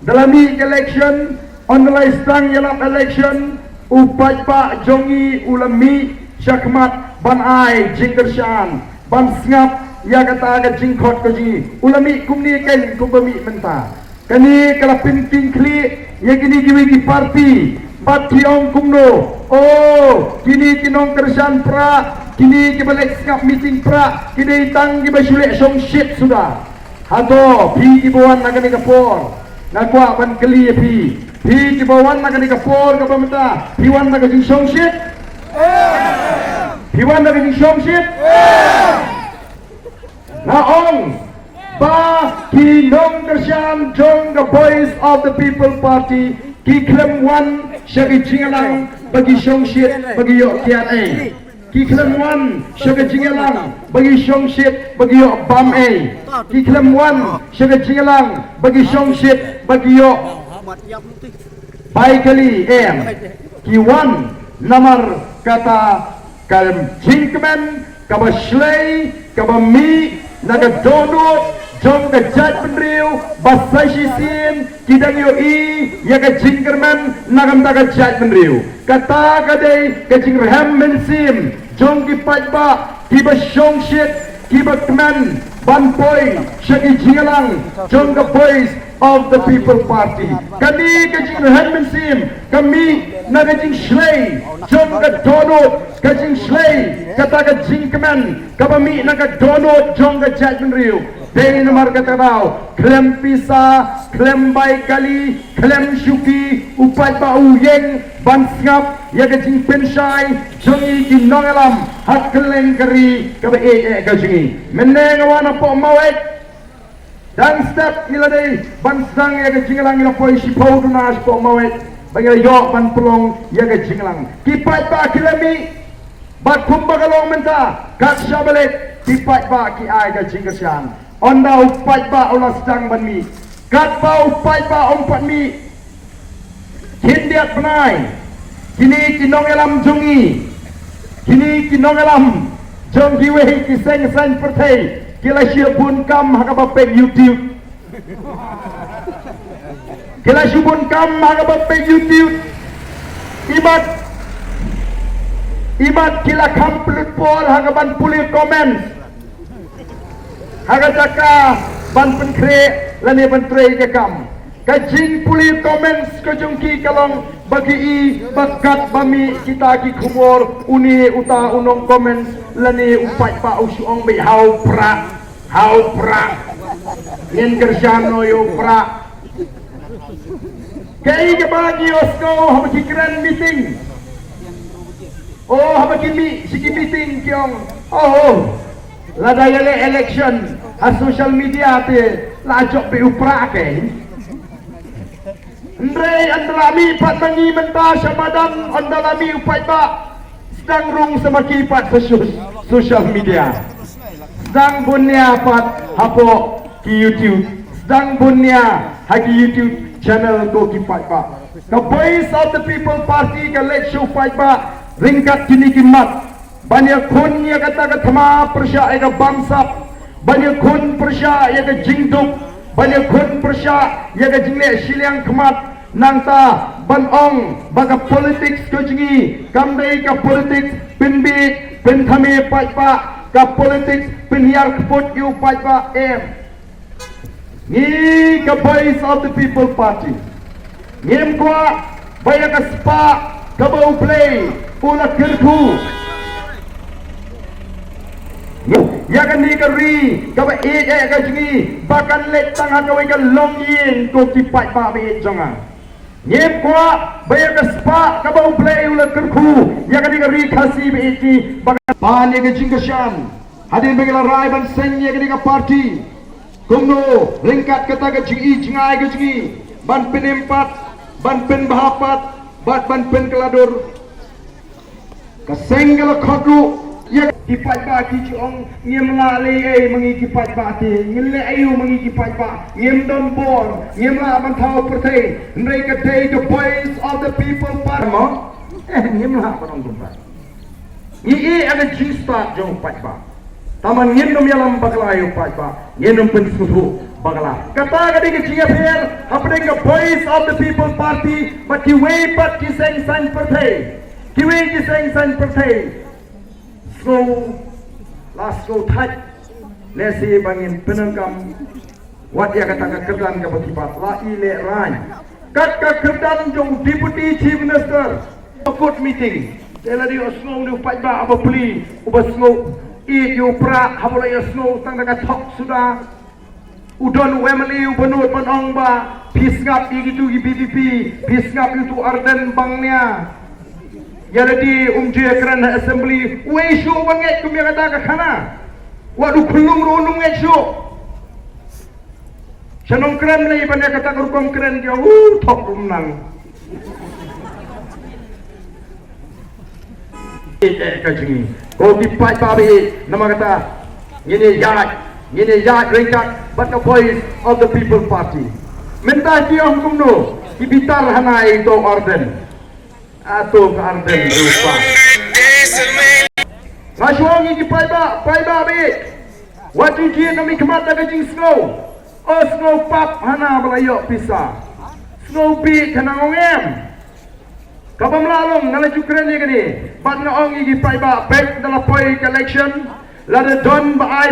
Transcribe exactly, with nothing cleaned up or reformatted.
Da la mih election, ynda la sdang ïalap election, u paidbah jong ngi u la mih shakhmat ban ai jingkyrshan, ban sngap ïa kata ka jingkhot ka jong ngi. U la mih kumne kein kumba mih mynta. Kane ka la pynkhih khlieh ïa kine kiwei ki party. Bad ki ong kumno, oh, kine ki nongkyrshan Prah, kine kiba leit sngap meeting Prah, ki dei tang kiba shu leit shongshit suda. Hato phi kiba wan na kane ka por, nga kwah ban kylli ïa phi, phi kiba wan na kane ka por kaba mynta, phi wan na ka jingshongshit? Phi wan na ka jingshongshit? Nga ong ba ki nongkyrshan jong ka Voice of the People Party ki khlem wan sha ki jingïalang ba ki shongshit ba ki ïoh kiad ei. Ki khlem wan sha ka jingïalang ba ki shongshit ba ki ïoh bam ei. Ki khlem wan sha ka jingïalang ba ki shongshit ba ki ïoh bai kali em. Ki wan namar kata ka jingkmen kaba shlei kaba mih na ka dohnud jong ka jaitbynriew ba sa shisien ki dang ïohi ïa ka jingkyrmen na ka bynta ka jaitbynriew. Kata ka dei ka jingrhem mynsiem jong ki paidbah kiba shongshit kiba kmen ban poi sha ki jingïalang jong ka Voice of the People Party. Kane ka jingrhem mynsiem ka mih na ka jingshlei jong ka dohnud, ka jingshlei kata ka jingkmen kaba mih na ka dohnud jong ka jaitbynriew. Dei namar kata ka daw khlem pisa, khlem bai kali, khlem shuki u paidbah u ïeng ban sngap ïa ka jingpynshai jong ngi ki nongïalam ha kylleng ka ri kaba ïeit eh ka jong ngi. Mynne nga wan hapoh Maweit. Dang step ngi la dei ban sdang ïa ka jingïalang, ngi la poi shiphew duna shapoh Maweit ba ngi la ïoh ban pynlong ïa ka jingïalang. Ki paidbah ki la mih bad kumba ka long mynta kat shaba leit ki paidbah ki ai ka jingkyrshan. Ynda u paidbah u la sdang ban mih, katba u paidbah um pat mih, khyndiat bnai kine ki nongïalam jong ngi, kine ki nongïalam jong kiwei ki seng saiñ pyrthei ki la shu bun kam ha kaba peit YouTube. Ki la shu bun kam ha kaba peit YouTube. Imat, imat ki la kham pynlut por ha kaban pule comments ha ka jaka ban pynkhreh lane ban trei ka kam. Ka jingpule comments ka jong ki ka long ba ki i ba katba mih kita ki khubor, une uta u nong comments lane u paidbah u shu ong beit ha u Prah, ha u Prah. Ngin kyrshan noh ïa u Prah. Kaei kaba ngi ïohsngew haba ki kren meeting? Oh, haba ki mih sha ki meeting ki ong, oh, oh, lada ïaleh election ha social media te la jop beit u Prah kein. Hynrei ynda la mih pat ma ngi mynta sha madan, ynda la mih u paidbah, sdang rung sa ma ki pat sha so-, social media. Sdang bun nia pat hapoh ki YouTube. Sdang bun nia ha ki YouTube channel ko ki paidbah. Ka Voice of the People Party ka leit sha u paidbah ryngkat kine ki mat ban ïakhun ïa kata ka thma pyrshah ïa ka bamsap, ban ïakhun pyrshah ïa ka jingduk, ban ïakhun pyrshah ïa ka jingleh shiliang khmat. Nangta ban ong ba ka politics ka jong ngi kam dei ka politics pynbiej pynthame paidbah, ka politics pynhiar kput ïa u paidbah em. Ngi ka Voice of the People Party ngim kwah ba ïa ka spah kaba U Blei u la kyrkhu ïa kane ka ri kaba ïeit ïa ka jong ngi ba kan leit tang ha kawei ka longïing ko ki paidbah ba ïeit jong nga. Ngim kwah ba ïa ka spah kaba U Blei u la kyrkhu ïa kane ka ri Khasi ba ïeit jong ngi ba kan pan ïa ka jingkyrshan hadien ba ngi la rai ban seng ïa kane ka party. Kumno ryngkat kata ka jingi jingai ka jingi ban pynim pat, ban pynbha pat bad ban pynkylla dur. Ka seng ka la khot ruh ïa ki paidbah ki ju ong ngim lah leh ei ma ngi ki paidbah te, ngin leh aïu ma ngi ki paidbah, ngim don bor, ngim lah ban thaw pyrthei. Hynrei ka dei ka Voice of the People Party mo. Eh, ngim lah ban ong kumta. Ngi ïeh ïa ka jingstad jong u paidbah. Tangba ngin ym ïalam bakla ïa u paidbah, ngin ym pynsngewthuh Bakla. Kata ka dei ka jingïapher hapdeng ka Voice of the People Party bad kiwei pat ki seng saiñ pyrthei. Kiwei ki seng saiñ pyrthei. Sngew, la sngew thait. Lehse ba ngin pyndonkam wat ïa kata ka kyrdan kaba ki pat la i lehraiñ. Kat ka kyrdan jong Deputy Chief Minister. Ka court meeting. Te la dei u sngew ne u paidbah uba pli, uba sngew ïeit ïa u Prah, haba la ïa sngew tang da ka thok suda. U don u M L A uba nud ban ong ba phi sngap ïa kitu ki V P P, phi sngap ïa utu Ardent bang nia. Ïa lade um ju ïakren ha assembly, uei shuh uba ngeit kum ïa kata ka khana. Wat u khyllung ruh um ngeit shuh. Sha Nongkrem lei ban ïa kata ka rukom kren ki ong u thok um nang. Eh, eh, ka jong ngi. Ko ki paidbah ba ïeit, namar kata ngin ïaid, ngin ïaid ryngkat bad ka Voice of the People Party. Mynta ki ong kumno, ki bitar hana ïa uto Ardent. Ato ka Ardent rupa. Nga shu ong ïa ki paidbah, paidbah ba ïeit. Wat ju jied na mi khmat da ka jingsngew. O sngew pap hana ba la ïoh pisa. Sngew bieit hana ong em. Kaba mlah long nga la ju kren ïa kane. Bad nga ong ïa ki paidbah bad da la poi ka election. Lada don ba ai